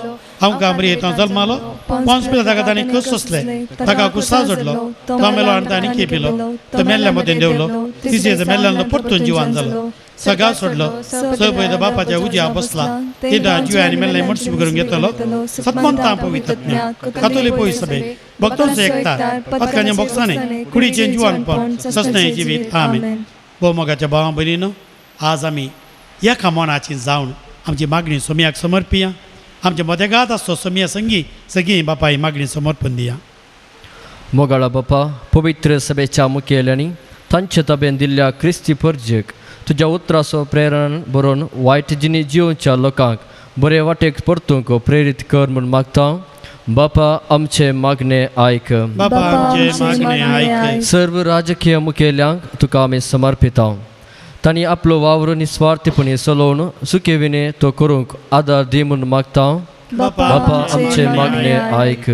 आमकां मरियेंत जल्मालो, पोंस पिला ताका ताणें कस सोंसले, ताका कुसा जोडलो, तो मेलो आनी ताणें केपिलो, तो मेल्ल्या मदें देंवलो, तिसरे मेल्ल्यान परतून जिवान जालो, सगळा सोडलो, सरपयद बापाच्या उज्या बसला, तेदा जिव्या आनी मेल्ले मटसू करून घेतलो. सतमंतां पवित्रज्ञा कातोली पवित्र सभे भक्तोंचो एकतार पदकांच्या बोक्साने कुडीचें जिवानपण ससनें जिवीत. आमेन. भोवमोगाच्या भावा भयणीनो, आज आमी एका मनाची जावन आमची मागणी सोमयाक समर्पिया. आमच्या मदेगात आसचो सोमया संगी सगळीं बापाय मागणी समर्पण दिया. मोगाळा बापा, पवित्र सभेच्या मुखेल्यांनी तांचे ताबेन दिल्ल्या क्रिस्ती परजेक तुज्या उतराचो प्रेरण बरोवन वायट जिणी जिवच्या लोकांक बरे वाटेक परतूंक प्रेरीत कर म्हूण मागता. बापा आमचे मागणे आयक. बापा आमचे मागणे आयक. सर्व राजकीय मुखेल्यांक तुका आमी समर्पिता. तांणी आपलो वावर निस्वार्थीपणी चलोवन सुकेविणे तो करूंक आदार दी म्हूण मागता. बापा बापा आमचे मागणे आयक.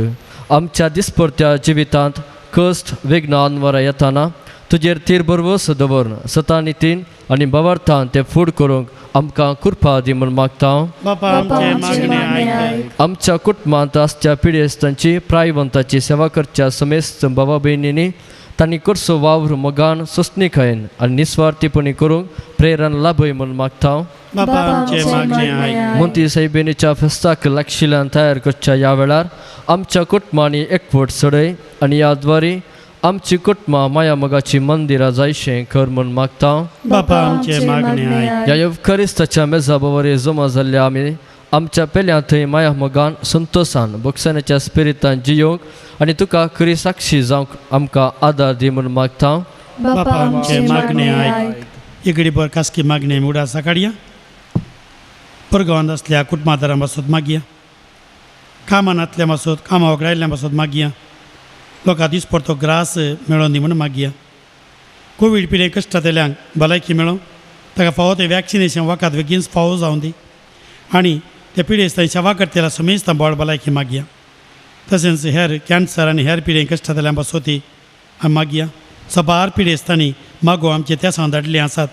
आमच्या दिसपडत्या जिवितांत कश्ट विघ्न अनवरा येताना तुजेर तीर बरवस दवर सता नितीन आनी भावार्थान ते फूड करूंक आमकां कृपा दी म्हूण मागता. बापा आमचे मागणे आयक. आमच्या कुटुंबांत आसच्या पिडेस्तांची प्रायवंताची सेवा करच्या समेस्त बाबा भयणींनी तांणी करचो वावर मोगान सोंसणीकायेन आनी निस्वार्थीपणी करूंक प्रेरण लाभय म्हूण मागता. बापा आमचे मागणे आयक. मोंती सायबिणीच्या फेस्ताक लागशिल्ल्यान तयार करच्या ह्या वेळार आमच्या कुटुंबांनी एकवट चडय आनी ह्या द्वारे आमची कुटुंबां माया मोगाची मंदिरां जायशें कर म्हूण मागता. बापा आमचे मागणे आयक. ह्या येवकारिस्ताच्या मेजा बवरे जमा जाल्ल्या आमी आमच्या पेल्या थंय माया मोगान संतोशान बोगसण्याच्या स्पिरितान जियोंक आनी तुका खरी साक्षी जावंक आमकां आदार दी म्हूण मागता. बापा आमचे मागणे आयक. इगडी बर खासकी मागणे आमी उडासा काडया. परगांवांत आसल्या कुटुंबादारां पासत मागया, कामांतल्या पासत कामा वगडायल्ल्या पासत मागया, लोकां दिसपडतो ग्रास मेळोन दी म्हूण मागया. कोवीड पिडे कश्टांतल्यांक भलायकी मेळों, ताका फावो तें वॅक्सिनेशन वखद बेगीन फावो जावं दी आनी ते पिडेस्तांची सेवा करतल्या समेस्तां बोळ भलायकी मागया. तशेंच हेर कॅन्सर आनी हेर पिडे कश्टांतल्यां पासत आमी मागया. सबार पिडेस्तांनी मागो आमचे तेसां धाडले आसात,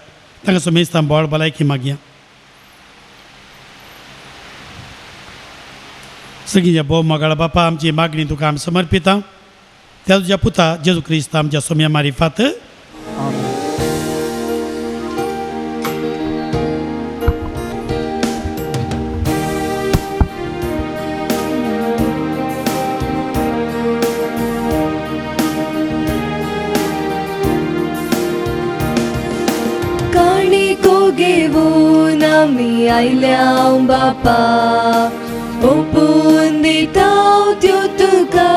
तांकां समेस्तां बोळ भलायकी मागया. सगळीं भोव मोगाळ बापा, आमची मागणी तुका आमी समर्पिता त्या तुज्या पुता जेजू क्रिस्त आमच्या सोम्या मारिफात. काणिको घेवन आमी आयल्या बापा, ओपून दिता त्यो तुका,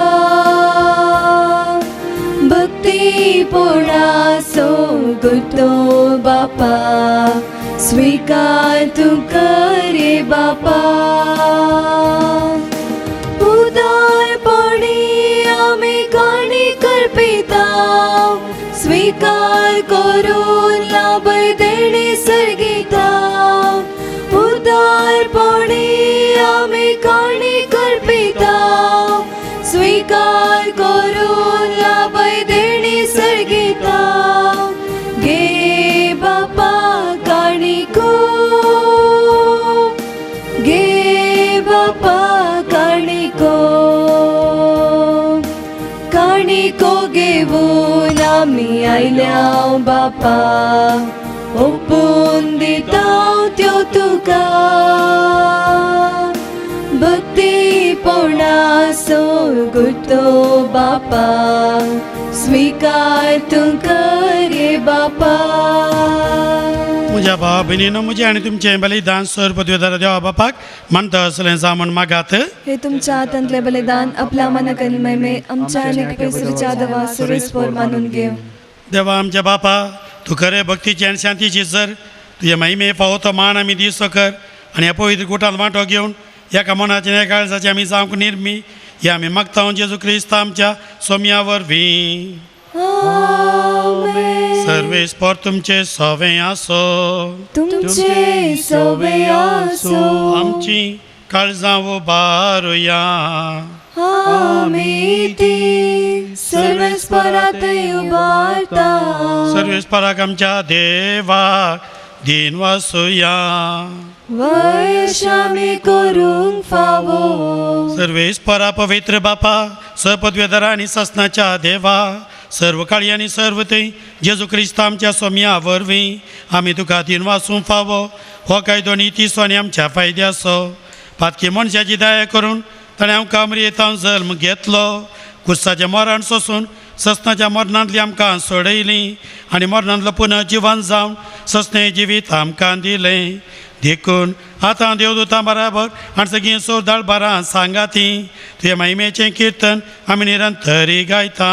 भक्ती पोळासो गुतो बापा, स्वीकार तूं कर रे बापा. उदारपणी आमी काणी करपिता, स्वीकार करून लाभय देणे सर्गिता. उदारपणी आमी काणी करपिता, स्वीकार करून लाभय देणे सर्गिता. गे बापा काणिको, गे बापा काणिको, काणिको घेवन आमी आयल्या बापा, ओपून दिता त्यो तुका, भक्ती पोणासो गुतो बापा, स्वीकार तूं कर रे बापा. म्हज्या भावा भयणीनो, म्हजें आनी तुमचें बलिदान सर पदवेदार देवा बापाक मानता असलें जावं म्हण मागात. हे तुमच्या हातांतलें बलिदान आपल्या मनाक आनी महिमे आमच्या आनी क्रिस्ताच्या देवा सुरेसपोर मानून घेव. देवा आमच्या बापा, तूं खरें भक्तीची आनी शांतीची सर तुज्या महिमे फावो तो मान आमी दिसो कर आनी ह्या पवित्र गुटांत वांटो घेवन एका मनाचें एका काळजाचें आमी जावंक निर्मी हे आमी मागता जेजू क्रिस्त आमच्या सोम्या वरवीं. सर्वेस्पर तुमचे सवें आसो. तुमचे सवे आसो. आमची काळजां उबारुया. आमी ती सर्वेस्परात उबारता. सर्वेस्पराक आमच्या देवाक दीन वासुया. वयशामी करूंक फावो. सर्वेस्परा पवित्र बापा सपदवेदरा आनी ससनाच्या देवा सर्व काळी आनी सर्व थंय जेजू क्रिस्त आमच्या सोम्या वरवीं आमी तुका दीन वासूंक फावो. हो कायदो नितीचो आनी आमच्या फायद्याचो. पातकी मनशाची दया करून ताणें आमकां अमृतान जल्म घेतलो. कुर्साचें मरण सोसून ससनाच्या मरणांतली आमकां सोडयली आनी मरणांतलो पुनः जिवन जावन ससने जिवीत आमकां दिलें. देखून आतां देवदूतां बराबर आनी सगळीं सोदाळ बारां सांगाती तुज्या महिमेचें किर्तन आमी निरंतरी गायता.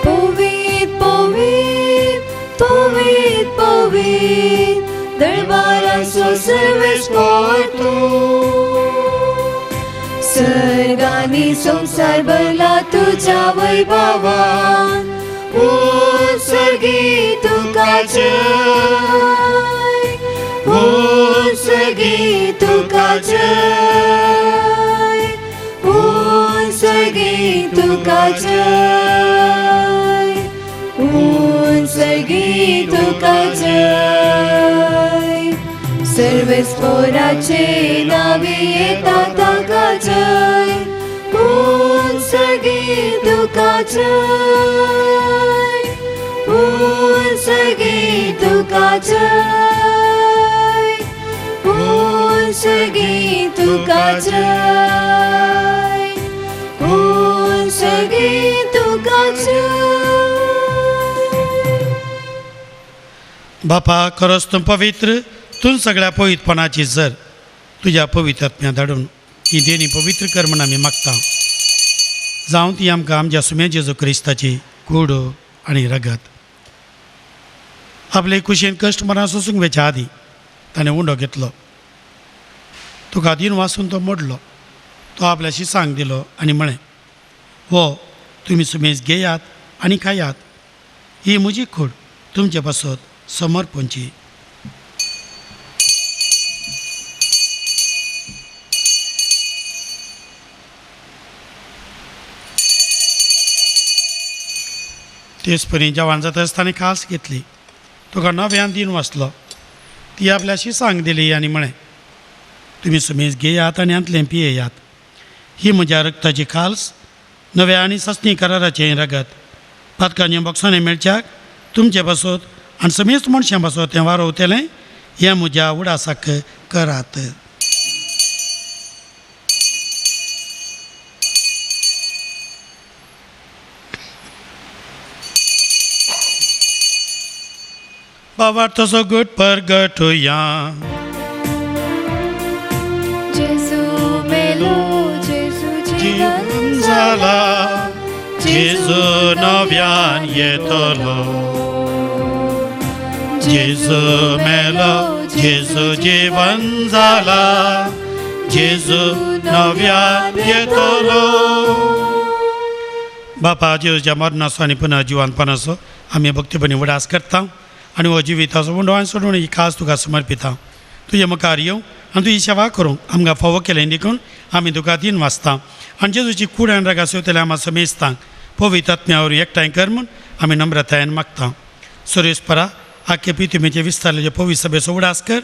पवित्र पवित्र पवित्र पवित्र दरबाराचो सर्वेस्पर तूं. सर्गांनी संवसार भरला तुज्या वैभवान. उत्सर्गी तुका जय. उत्सर्गी तुका जय. उत्सर्गी तुका जय. उत्सर्गी तुका जय. सर्वेस्पराचे नावे येता ताका जय. उत्सर्गी तुका जय. उत्सर्गी तुका जय. उत्सर्गी तुका जय. उत्सर्गी तुका जय. बापा खरोच तूं पवित्र तूं सगळ्या पवित्रपणाची जर तुज्या पवित्र आत्म्या धाडून ही देणी पवित्र कर म्हण आमी मागता. जावं ती आमकां आमच्या सुम्या जेजू क्रिस्ताची कूड आनी रगत. आपले कुशीन कश्ट मरण सोसूंक वेच्या आदीं ताणें उंडो घेतलो. तुका दीन वासून तो मोडलो. तो आपल्याशी सांग दिलो आनी म्हळें, हो तुमी सुमेज घेयात आनी खायात. ही म्हजी कूड तुमचे पासत समर्पणची. तेच परी जेवण जाता आसतना खास घेतली. तुका नव्यान दीन वाचलो. ती आपल्याशी सांग दिली आनी म्हळें, तुमी सुमेज घेयात आनी हांतलें पियेयात. ही म्हज्या रक्ताची खाल्स नव्या आनी सस्नी कराराचें रगत. पातकांचे बोक्सांनी मेळच्याक तुमचे पासत आनी समेस्त मनशां पासत तें वारोवतलें. हें म्हज्या उडासाक करात. बाबार्थाचो गुट परगटुया. जेजू मेलो जेजू जीवन जाला जेजू नव्यान येतलो. जेजू मेलो जेजू जीवन जाला जेजू नव्यान येतलो. बापा जेजूच्या मरणाचो आनी पुनः जिवनपणाचो आमी भक्तीपणी उडास करता आनी हो जिविताचो उंडो आनी सोडून ही खास तुका समर्पिता. तुजे मुखार येवं आनी तुजी सेवा करूंक आमकां फावो केलें देखून आमी तुका दीन वाचता. आनी जेजूची कूड आनी रागा सेवतले आमा समेस्तांक पवित्र आत्म्या वरवीं एकठांय कर म्हूण आमी नम्रतायेन मागता. सुरेशपरा आख्खे पितुमेचे विस्तारलेचे पवित्र सभेचो उडास कर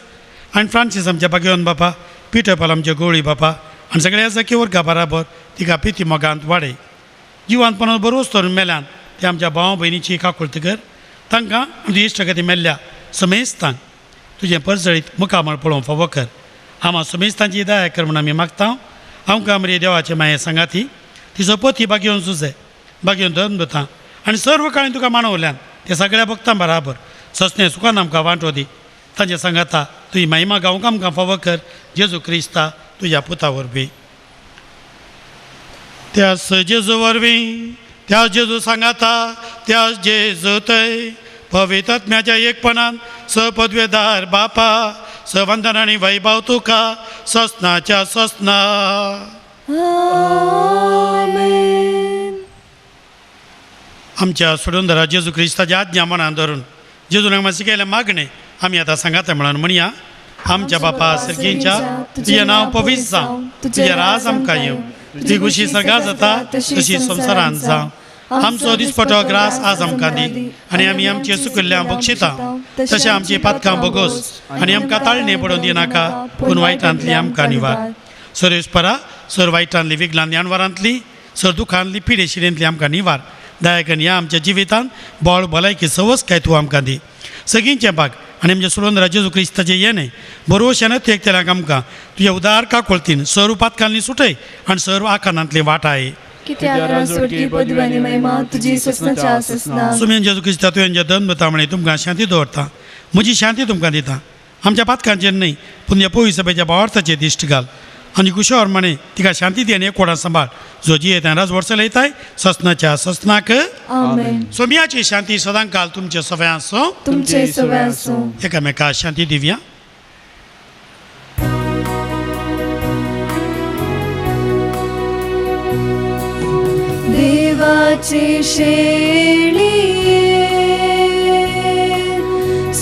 आनी फ्रांसीस आमच्या बागेवन बापा, पिटर पाल आमच्या गोळी बापा आनी सगळ्या जाकी वर्गा बराबर तिका पिती मोगांत वाडय. जिवानपणान बरोच तरून मेल्यान ते आमच्या भाव भयणीची काकुळत कर. तांकां तुजी इश्टगती मेल्ल्या समेस्तांक तुजें परजळीत मुखामळ पळोवंक फावो कर. आमा समेस्तांची दया कर म्हूण आमी मागता. आमकां आमरे देवाचे माये सांगाती तिचो पती बागेवन सुजे बागेवन धर्मदूतां आनी सर्व काळी तुका मानवल्यान ते सगळ्या भक्तां बराबर ससने सुखान आमकां वांटो दी. तांचे सांगाता तुजी महिमा गावंक आमकां फावो कर. जेजू क्रिस्ता तुज्या पुता वरवीं. त्या जेजू वरवीं त्या जेजू सांगाता त्या जेजू थंय पवित्रात्म्याच्या एकपणान सपदवेदार बापा सवंदन आनी वैभव तुका ससनाच्या ससना. आमेन. आमच्या सोडून जेजू क्रिस्ताच्या आज्ञा मनान धरून जेजून आमकां शिकयलें मागणें आमी आतां सांगाता म्हणून म्हणया. आमच्या बापा सर्गींच्या तुजें नांव पवित्र जावं, तुजें राज आमकां येवं, तुजी खुशी सर्गां जाता तशी संवसारांत जावं. आमचो दिसपटो ग्रास आज आमकां दी आनी आमी आमचे सुकिल्ल्या बक्षिता तशें आमची पातकां बोगोस आनी आमकां ताळणे पडोवन दिनाका पूण वायटांतली आमकां निवार. सरेस्परा सर वायटांतली विघ्नांतली अणवारांतली सर दुखांतली पिडेशिरेंतली आमकां निवार. दयाकन ह्या आमच्या जिवितांत बळ भलायकी सवस काय तूं आमकां दी. सगळींचें भाग आनी आमच्या सोडून जेजू क्रिस्ताचें येणें बरोवशें तेकतेल्याक आमकां तुज्या उदार काकोळतीन सर्व पातकांनी सुटय आनी सर्व आकारांतली वाट आहे. सुमेन जेजू क्रिस्ता तुवें दन म्हणे तुमकां शांती दवरता, म्हजी शांती तुमकां दिता. आमच्या पातकांचेर न्हय पूण ह्या पयस सभेच्या भावार्थाचेर दिश्ट घाल आनी कुशोर म्हणे तिका शांती दी आनी एकवटान सांबाळ. जो जियेता राज वर्सां लयताय ससनाच्या ससनाक. सोम्याची शांती सदांकाल तुमचे सवय आसूं, तुमचे सवय आसूं. एकामेका शांती दिवया. देवाची शेळी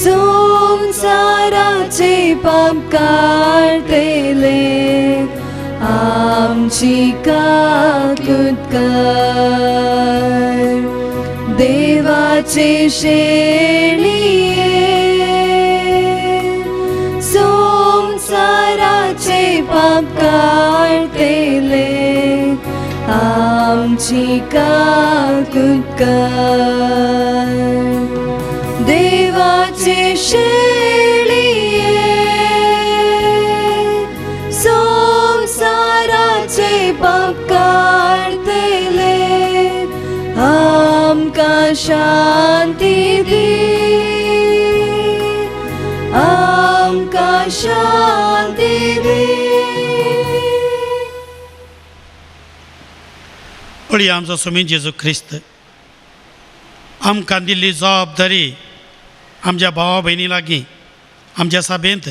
संसाराचे पाप काडटले आमची काकूत कर. देवाचे शेळी संसाराचे पाप काडटले आमची काकूत कर. देवाचे शेळी संसाराचे पाप काडटले आमकां शांती दी, आमकां शांती दी. पळय आमचो स्वामी जेजू क्रिस्त आमकां दिल्ली जबाबदारी आमच्या भावा भयणी लागीं आमच्या सभेंत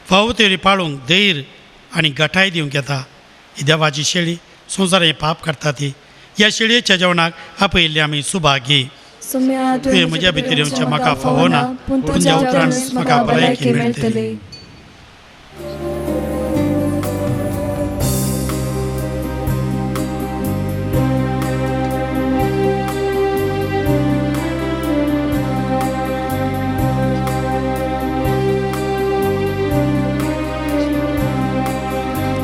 फावो तेरी पाळूंक धैर्य आनी गठाय दिवंक येता. ही देवाची शेळी संवसार हें पाप काडटा ती ह्या शेळयेच्या जेवणाक आपयिल्ली आमी सुभागी. तुवें म्हज्या भितर येवचें म्हाका फावना पूण तुज्या उतरान म्हाका भलायकी मेळटली.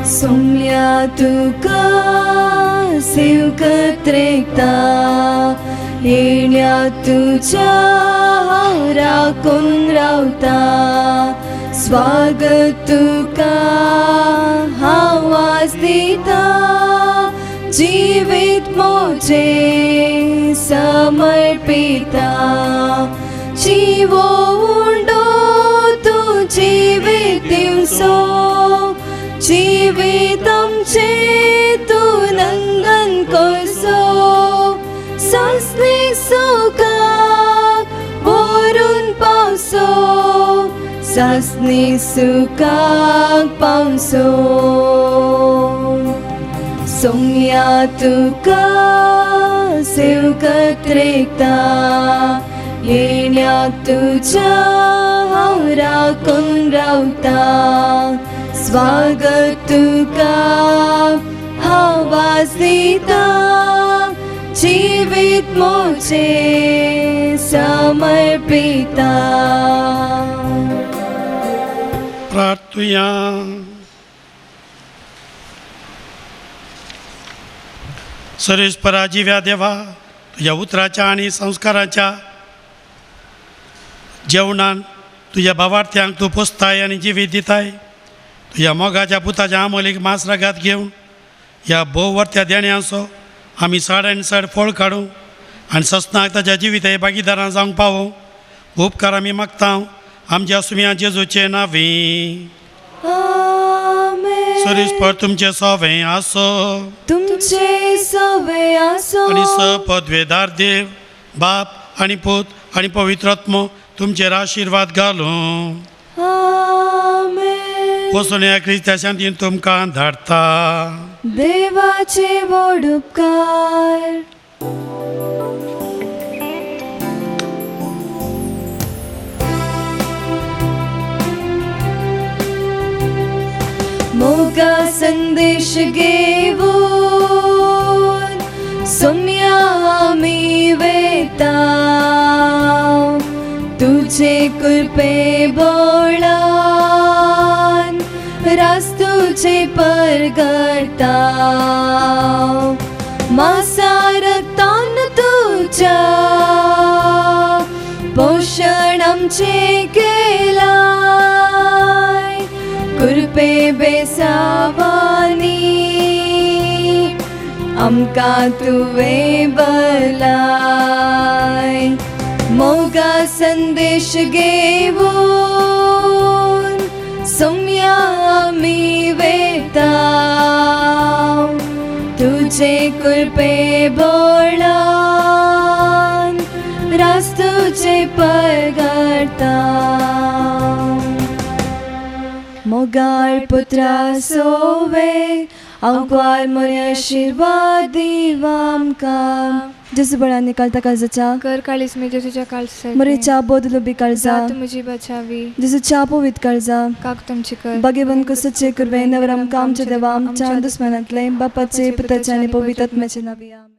सोम्या तुका सेवकत रेखता येण्या तुझ्या हांव राखून रावता. स्वागत तुका हांव आज दिता जिवीत म्हजें समर्पिता. जिवो उंडो तूं जिवीत दिवचो जिवीत आमचें तूं नंदन करचो. सासणी सुखाक भरून पावसो, सासणी सुखाक पावसो. सोम्या तुका सेवकत रेखता येण्या तुझ्या हांव राखून रावता. स्वागत तुका हांव आज दिता जिवीत म्हजें समर्पिता. प्रार्थुया. सरेस्परा जिव्या देवा तुज्या उतराच्या आनी संस्काराच्या जेवणान तुज्या भावार्थ्यांक तूं पोसताय आनी जिवीत दिताय. तुज्या मोगाच्या पुताच्या आमोलीक मांस रगात घेवन ह्या भोववर्त्या देण्यांचो आमी चड आनी चड फळ काडूं आनी ससनाक ताच्या जिविता भागीदारां जावंक पावो. उपकार आमी मागता आमच्या सुम्या जेजूचे नांवी. सरेस्पर तुमचें सवें आसो, तुमचें सवें आसो. आनी स पदवेदार देव बाप आनी पूत आनी पवित्र आत्मो तुमचेर आशिर्वाद घालूं. आमेन. वचून ह्या क्रिस्त्या शांतीन तुमकां धाडटा. देवाचे व्हड उपकार. मोगा संदेश घेऊन सोम्या आमी वेता, तुझे कृपे बोळान रास तुझे परगटा, मासा रक्तान तुझ्या पोषण आमचे केलाय, कृपे बेसावानी आमकां तुवें बलाय. मोगा संदेश घेऊन सोम्या आमी वेता, तुझे कृपे बोळान रास तुझे परगटा. मोगाळ पुत्रा सोवे आंकवार मोरे आशिर्वाद दीव आमकां. जेजू बळांनी कालता काळजाच्या कर काळीज मी जेजूच्या काळजासारकें. मोरेच्या बोदलो बी काळजा जात म्हजी बचावी जेजूच्या पवित काळजा काक तुमची कर बागेवन कसचे कुरवे नवर आमकां आमच्या देवा आमच्या दुस्मनांतले बापाचे पुताचे आनी पवित्र आत्म्याचे नांवी. आमेन.